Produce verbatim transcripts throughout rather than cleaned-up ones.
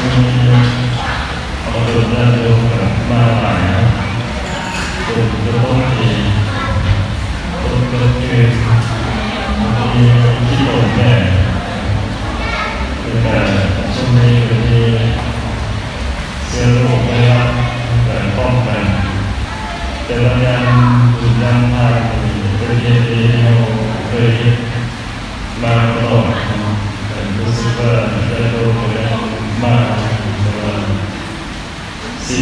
เอาตัวญาติโยมกลับมาใหม่นะ คนก็ต้องมี คนก็เกิน มีที่ตรงแน่ แต่ช่วงนี้ก็มีเชื้อโรคไวรัส การป้องกัน แต่ว่ายามบุญยามทานนี่เป็นเหตุที่เราเคยเฮ็ดมาตลอดเนาะ แต่รู้สึกว่าญาติโยมก็ยังมา แต่ว่าสิ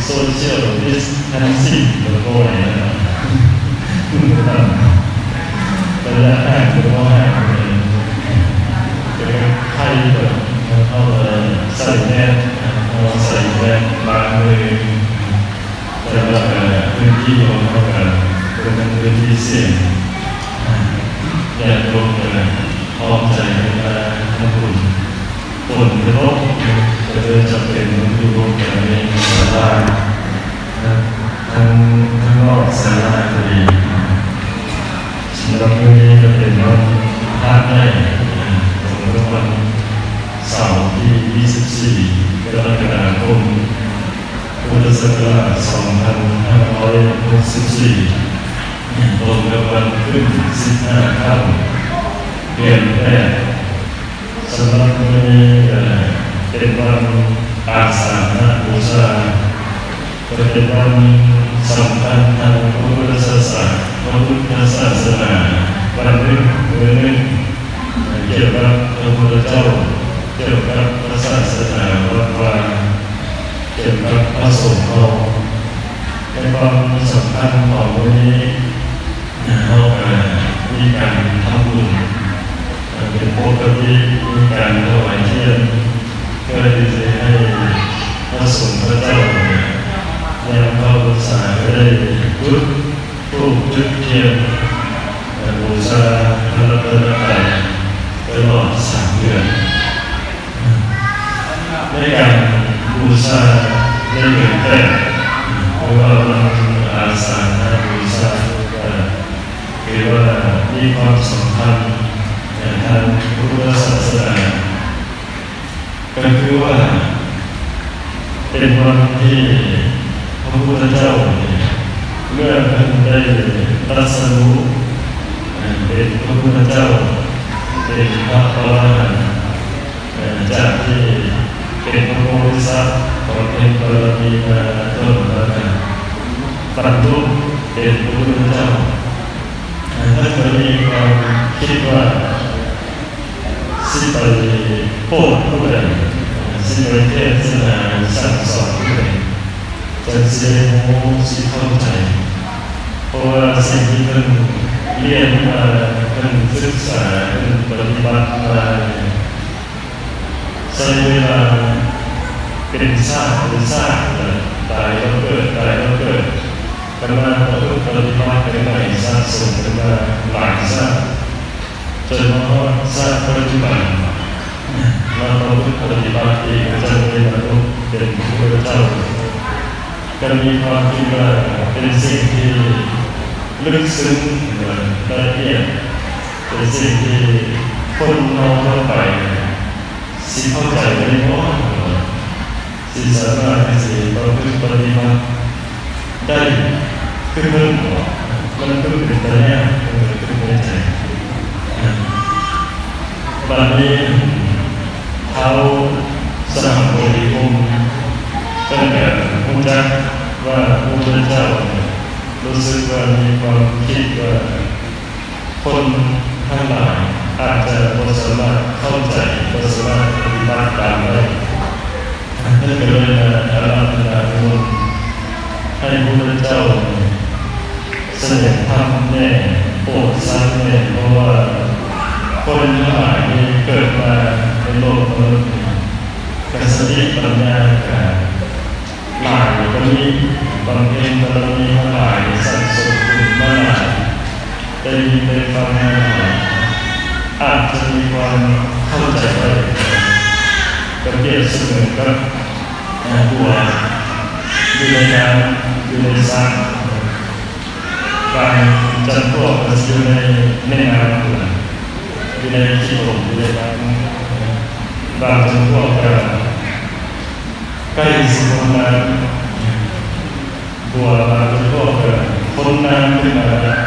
social distancing ก็บ่ไหวแล้วนะ ระยะห่างก็บ่ห่างเลย แต่ก็ไข้แบบ เราก็ใส่แมส เราใส่แมสบางเลย แต่ว่าพื้นที่ของเราก็เป็นพื้นที่เสี่ยง ญาติโยมก็พร้อมใจกันมาทำบุญ ฝนก็ตก ก็เลยจำเป็นต้องอยู่ร่วมกันในศาลา ทั้ง ทั้งนอกศาลาก็ดี สำหรับมื้อนี้ก็เป็นวันพระใหญ่ ตรงกับวันเสาร์ที่ยี่สิบสี่ กรกฎาคม พุทธศักราช สองพันห้าร้อยหกสิบสี่ ตรงกับวันขึ้นสิบห้าค่ำ เดือนแปด สำหรับมื้อนี้ก็เป็นวันอาสาฬหบูชา ก็เป็นวันสำคัญทางพระพุทธศาสนา พระพุทธศาสนา วันหนึ่ง มื้อหนึ่ง เกี่ยวกับพระพุทธเจ้า เกี่ยวกับพระศาสนา วัดวา เกี่ยวกับพระสงฆ์เฮา ในความสำคัญของมื้อนี้ เฮาก็มีการทำบุญ เอ่อ เป็นปกติ มีการถวายเทียน เพื่อที่จะให้พระสงฆ์พระเจ้าเนี่ย ยามเข้าพรรษาก็ได้จุดธูปจุดเทียน เอ่อ บูชาพระรัตนตรัยตลอดสามเดือน ในการบูชาในเดือนแปด หรือว่าวันอาสาฬหบูชา เอ่อ ถือว่ามีความสำคัญในทางพุทธศาสนา ก็คือว่า เป็นวันที่พระพุทธเจ้าเนี่ย เมื่อท่านได้ตรัสรู้ เอ่อ เป็นพระพุทธเจ้า เป็นพระอรหันต์ เอ่อ จากที่เป็นพระโพธิสัตว์ บำเพ็ญบารมีมาต้นมาบรรลุเป็นพระพุทธเจ้า เอ่อ ท่านก็มีความคิดว่า สิไปโปรดผู้ใด สิไปเทศนาสั่งสอนผู้ใด จั่งสิได้รู้สิเข้าใจ เพราะว่าสิ่งที่เพิ่นเรียนมา เพิ่นศึกษา เพิ่นปฏิบัติมาเนี่ย ใช้เวลาเป็นชาติเป็นชาติ ตายแล้วเกิด ตายแล้วเกิด กันมาประพฤติปฏิบัติกันใหม่ สะสมกันมาหลายชาติ จนมาฮอดชาติปัจจุบัน มาประพฤติปฏิบัติอีก ก็จั่งได้บรรลุเป็นพระพุทธเจ้า ก็มีความคิดว่าเป็นสิ่งที่ลึกซึ้ง ละเอียด เป็นสิ่งที่คนเฮาทั่วไปสิเข้าใจได้บ่ สิสามารถที่สิประพฤติปฏิบัติได้คือเพิ่นบ่ มันก็เป็นตาย่าน เออ เป็นตาใจ บัดนี้ท้าวสหัมบดีวงศ์เพิ่นก็รู้จักว่าพระพุทธเจ้าเนี่ยรู้สึกว่ามีความคิดว่า คนทั้งหลายอาจจะบ่สามารถเข้าใจ บ่สามารถปฏิบัติตามได้ ท่านก็เลยมาอาราธนานิมนต์ให้พระพุทธเจ้าเสด็จธรรมแน่ โปรดสัตว์แน่ เพราะว่าคนทั้งหลายที่เกิดมาในโลกมนุษย์นี้ ก็สติปัญญาก็หลาย ก็มีบำเพ็ญบารมีมาหลาย สั่งสมบุญมาหลาย ได้ยินได้ฟังมาหลาย อาจจะมีความเข้าใจได้ ก็เปรียบเสมือนกับ เอ่อ บัวอยู่ในน้ำ อยู่ในสระ บางจำพวกก็อยู่ในแม่น้ำ อยู่ในขี้ตม อยู่ในน้ำ บางจำพวกก็ ใกล้สิพ้นน้ำ บัวบางตัวก็พ้นน้ำขึ้นมาแล้ว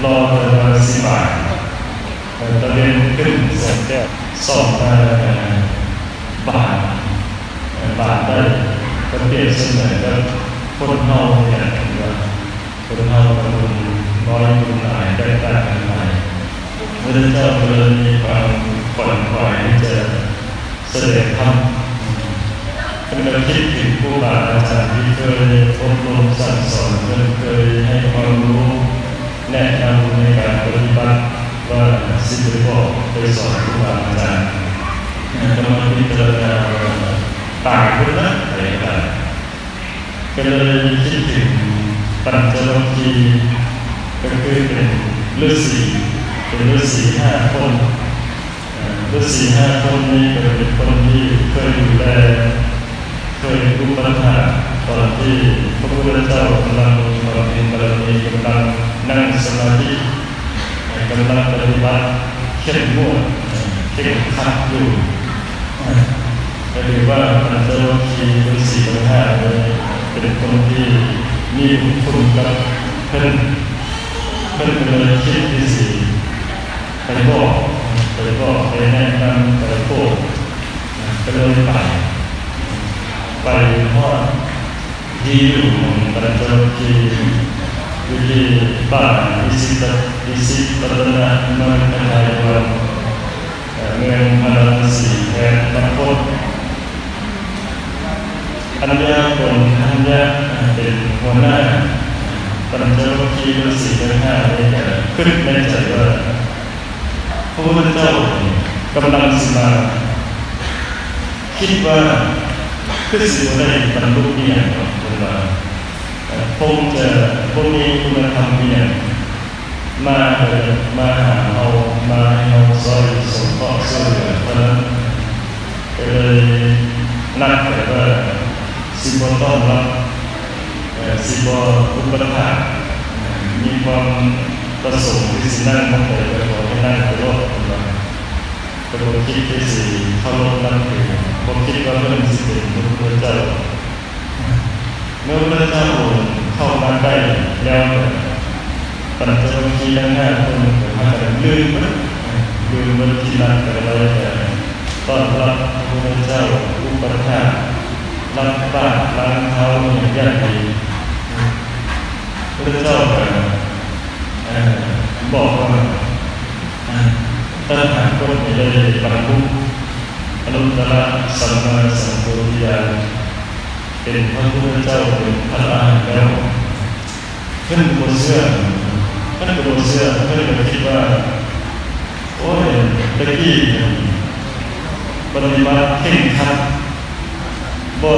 รอแต่ว่าสิบ่าย เอ่อ ตะเวนขึ้นแสงแดดส่องมา เอ่อ บาน เอ่อ บานได้ ก็เปรียบเสมือนกับคนเฮาเนี่ย คนเฮาก็บุญน้อยบุญหลายแตกต่างกันไป พระพุทธเจ้าก็เลยมีความขวนขวายที่จะแสดงธรรม เพิ่นก็คิดถึงครูบาอาจารย์ที่เคยอบรมสั่งสอน เพิ่นเคยให้ความรู้แนะนำในการปฏิบัติ ว่าสิไปบอกไปสอนครูบาอาจารย์ ก็มาพิจารณาว่าต่างกันนะ อะไรต่าง ก็เลยคิดถึงปัญจวัคคีย์ ก็คือเป็นฤๅษี เป็นฤๅษีห้าคน เอ่อ ฤๅษีห้าคนนี้ก็เป็นคนที่เคยดูแล เคยอุปัฏฐากตอนที่พระพุทธเจ้ากำลังบำเพ็ญบารมี กำลังนั่งสมาธิ กำลังปฏิบัติเข้มงวด เคร่งครัดอยู่ ก็ถือว่าปัญจวัคคีย์ฤๅษีทั้งห้าเลยเป็นคนที่มีบุญคุณกับเพิ่น เพิ่นก็เลยคิดที่สิไปบอก ไปบอก ไปแนะนำ ไปโปรด ก็เลยไป ไปฮอดที่อยู่ของปัญจวัคคีย์ อยู่ที่บ้านอิสิปต- อิสิปตนมฤคทายวัน เอ่อ เมืองพาราณสีแคว้นมคธ อัญญาโกณฑัญญะเป็นหัวหน้าปัญจวัคคีย์ฤๅษีทั้งห้านี้ก็คิดในใจว่า พระพุทธเจ้ากำลังสิมา คิดว่าคือสิบ่ได้บรรลุอีหยังดอก เพิ่นว่า เอ่อ คงจะบ่มีคุณธรรมอีหยัง มา เอ่อ มาหาเฮา มาให้เฮาซอยสงเคราะห์ช่วยเหลือเท่านั้น ก็เลยนัดกันว่าสิบ่ต้อนรับ เอ่อ สิบ่อุปัฏฐาก มีความประสงค์ที่สินั่งหม่องใดก็ขอให้นั่งไปโลด เพิ่นว่า ก็บ่คิดที่สิเคารพนับถือ บ่คิดว่าเพิ่นสิเป็นพระพุทธเจ้า เมื่อพระเจ้าองค์เข้ามาใกล้แล้ว ปัญจวัคคีย์ทั้งห้าคนก็พากันลืมหมด ลืมหมดที่นัดกันไว้ แต่ต้อนรับพระพุทธเจ้า อุปัฏฐาก ล้างบาตรล้างเท้าอย่างดี พระเจ้าก็ เอ่อ บอกว่า เอ่อ ตถาคตนี้ได้บรรลุอนุตตรสัมมาสัมโพธิญาณ เป็นพระพุทธเจ้า เป็นพระอรหันต์แล้ว เพิ่นก็บ่เชื่อ เพิ่นก็บ่เชื่อ เพิ่นก็คิดว่า โอ้ย แต่กี้ปฏิบัติเคร่งครัด บ่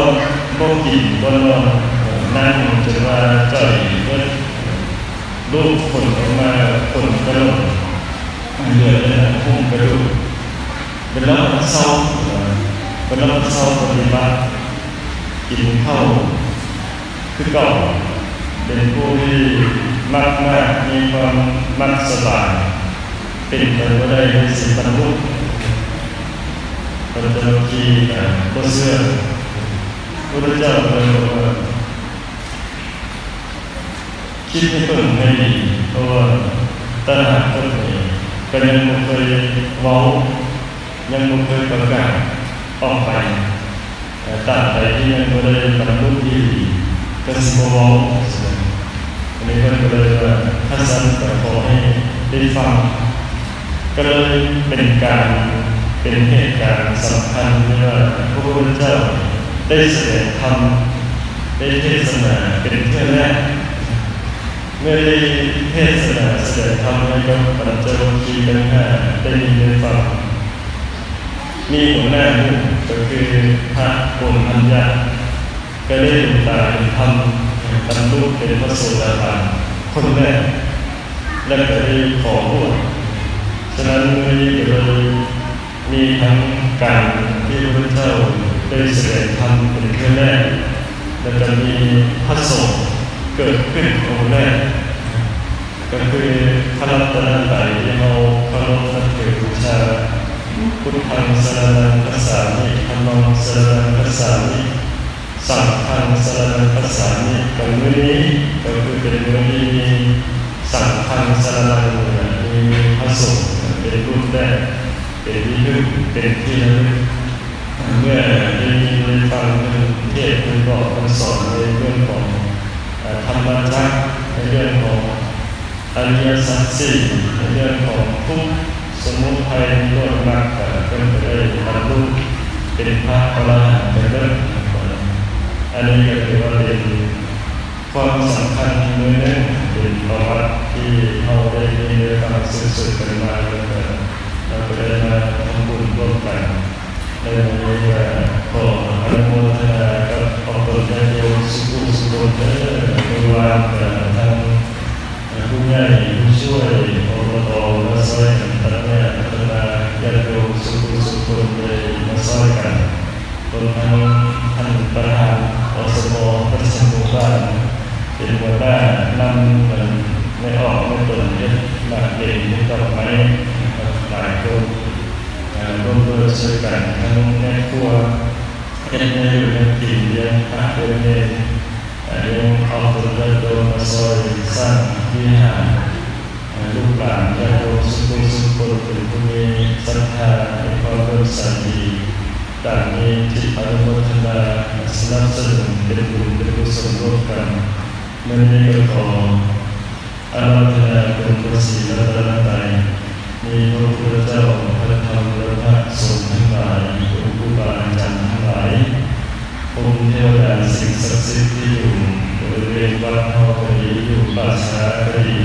บ่กิน บ่นอน นั่งจนว่าจ่อยเบิด ลูกขนออกมา ขนกระหล่ง เลือดในหนังหุ้มกระดูก เป็นแล้วมันเศร้า เป็นแล้วมันเศร้าปฏิบัติ กินข้าวคือเก่า เป็นผู้ที่มักมาก มีความมักสบาย เป็นไปบ่ได้ที่สิบรรลุ ปัญจวัคคีย์ก็บ่เชื่อ พระพุทธเจ้าก็เลยบอกว่า คิดให้เบิ่งให้ดี เพราะว่าตถาคตนี้ก็ยังบ่เคยเว้า ยังบ่เคยประกาศออกไป แต่ตราบใดที่ยังบ่ได้บรรลุอีหลี ก็สิบ่เว้า อันนี้เพิ่นก็เลยว่า ถ้าซั่นก็ขอให้ได้ฟัง ก็เลยเป็นการ เป็นเหตุการณ์สำคัญที่ว่าพระพุทธเจ้าได้แสดงธรรม ได้เทศนาเป็นเทื่อแรก เมื่อได้เทศนาแสดงธรรมให้กับปัญจวัคคีย์ทั้งห้าได้ยินได้ฟัง มีหัวหน้าหมู่ก็คือพระโกณฑัญญะ ก็ได้ดวงตาเห็นธรรม บรรลุเป็นพระโสดาบันคนแรก และก็ได้ขอบวช ฉะนั้นมื้อนี้ก็เลยมีทั้งการที่พระพุทธเจ้าได้แสดงธรรมเป็นเทื่อแรก และก็มีพระสงฆ์เกิดขึ้นองค์แรก ก็คือพระรัตนตรัยที่เราเคารพนับถือบูชา พุทธังสรณังคัจฉามิ ธัมมังสรณังคัจฉามิ สังฆังสรณังคัจฉามิ กับมื้อนี้ก็คือเป็นมื้อที่มีสังฆังสรณัง มีพระสงฆ์เป็นรูปแรก เป็นที่พึ่ง เป็นที่ระลึก เมื่อได้ยินได้ฟังเพิ่นเทศน์เพิ่นบอกเพิ่นสอนในเรื่องของ เอ่อ ธรรมจักร ในเรื่องของ อริยสัจสี่ ในเรื่องของทุกข์ สมุทัย นิโรธ มรรค เพิ่นก็ได้บรรลุเป็นพระอรหันต์ไปเบิด อันนี้ก็ถือว่าเป็นความสำคัญมื้อหนึ่ง เป็นประวัติที่เฮาได้ยินได้ฟังสืบๆกันมา แล้วก็ เราก็ได้มาทำบุญร่วมกัน ในวันนี้ก็ขออนุโมทนากับอบตญาติโยมสุขุสุคนเด้อ คือว่า เอ่อ ทาง ผู้ใหญ่ผู้ช่วย อบต มาซ่อยกัน พัฒนา พัฒนาญาติโยมสุขุสุคนได้มาซ่อยกัน รวมทั้งท่านประธาน อสม ประจำหมู่บ้าน เป็นหัวหน้านำ เอ่อ แม่ออกแม่ตนเฮ็ดหมากเย็นเฮ็ดดอกไม้ หลายคน เอ่อ ร่วมด้วยช่วยกัน ทั้งแม่ครัว เฮ็ดแนวอยู่แนวกิน เลี้ยงพระเลี้ยงเณร เอ่อ เลี้ยงอบตญาติโยมมาซ่อยสร้างวิหาร เอ่อ ลูกหลานญาติโยมสุขุสุคนเป็นผู้มีศรัทธา มีความเลื่อมใสดี ต่างมีจิตอนุโมทนา สนับสนุนเป็นบุญเป็นกุศลร่วมกัน มื้อนี้ก็ขอ อาราธนาคุณพระศรีรัตนตรัย มีพระพุทธเจ้า พระธรรม และพระสงฆ์ทั้งหลาย คุณครูบาอาจารย์ทั้งหลาย พรหมเทวดาสิ่งศักดิ์สิทธิ์ที่อยู่บริเวณวัดเฮาก็ดี อยู่ป่าช้าก็ดี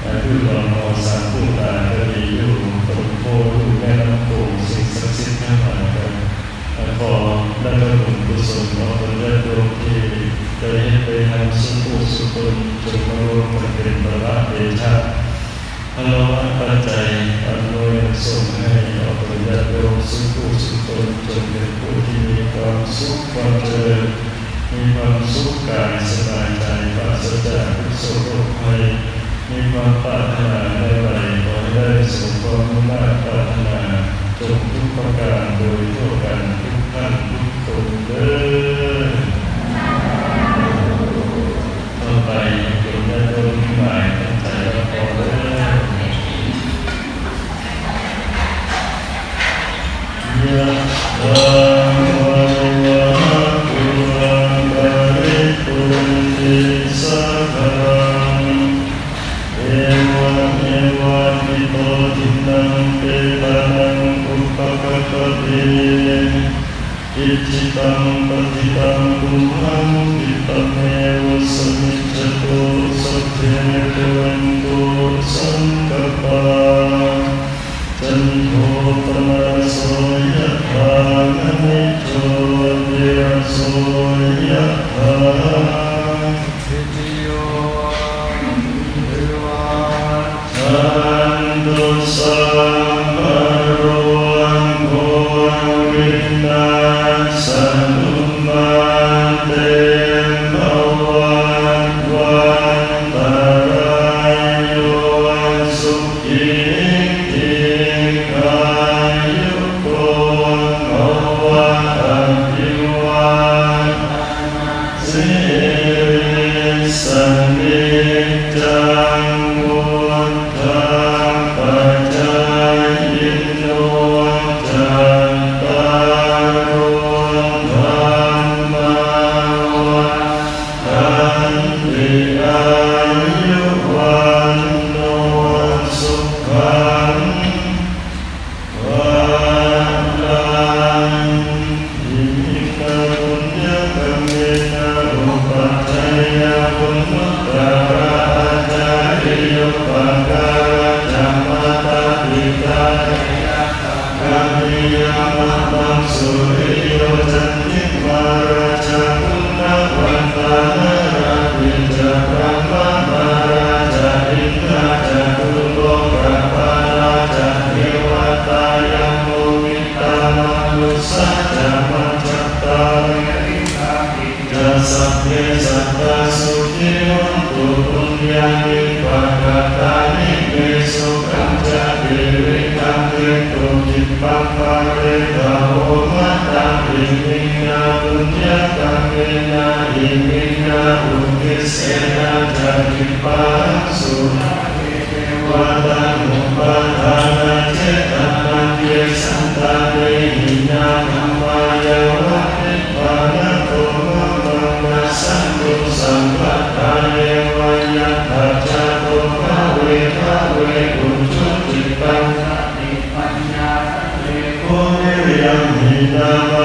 และอยู่ดอนเฮาสามผู้ตาก็ดี อยู่ต้นโพธิ์ อยู่แม่น้ำโขง สิ่งศักดิ์สิทธิ์ทั้งหลายก็ ขอได้รับบุญกุศลของญาติโยมที่ได้เฮ็ดได้ทำสุขุสุคน จงมารวมกันเป็นพละเดชะ พลวะปัจจัยอำนวยส่งให้ออกญาติโยมสุขุสุคน จงเป็นผู้ที่มีความสุขความเจริญ มีความสุขกายสบายใจ ปราศจากทุกข์โศกโรคภัย มีความปรารถนาในใดขอให้ได้สมความมุ่งมาดปรารถนา จงทุกประการโดยทั่วกันทุกท่านทุกคนเด้อ ต่อไปโยมญาติโยมทั้งหลายตั้งใจรับพรเด้อ Yathā vārivahā pūrā paripūrenti sāgaraṃ, evameva ito dinnaṃ petānaṃ upakappati. Icchitaṃ patthitaṃ tumhaṃ khippameva samijjhatu, sabbe pūrentu saṅkappā, cando paṇṇaraso yathā, maṇi jotiraso yathā. Sabbītiyo vivajjantu, sabbarogo vinassatu, mā te bhavatvantarāyo, sukhī dīghāyuko bhava. Abhivādanasīlissa niccaṃ vuḍḍhāpacāyino, cattāro dhammā vaḍḍhanti: āyu vaṇṇo sukhaṃ balaṃ. Iminā puññakammena upajjhāyā guṇuttarā ācariyūpakārā ca mātā pitā ca ñātakā piyā mamaṃ, suriyo candimā rājā guṇavantā narāpi ca, brahmamārā ca indā ca catulokapālā ca devatā yamo mittā manussā ca majjhattā verikāpi ca sabbe sattā sukhī hontu puññāni pakatāni me. Sukhañca tividhaṃ dentu khippaṃ pāpetha vo mataṃ Iminā puññakammena iminā uddisena ca khippāhaṃ sulabhe ceva taṇhupādānachedanaṃ. Ye santāne hīnā dhammā yāva nibbānato mamaṃ nassantu sabbadā yeva yattha jāto bhave bhave ujucittaṃ satipaññā sallekho viriyamhinā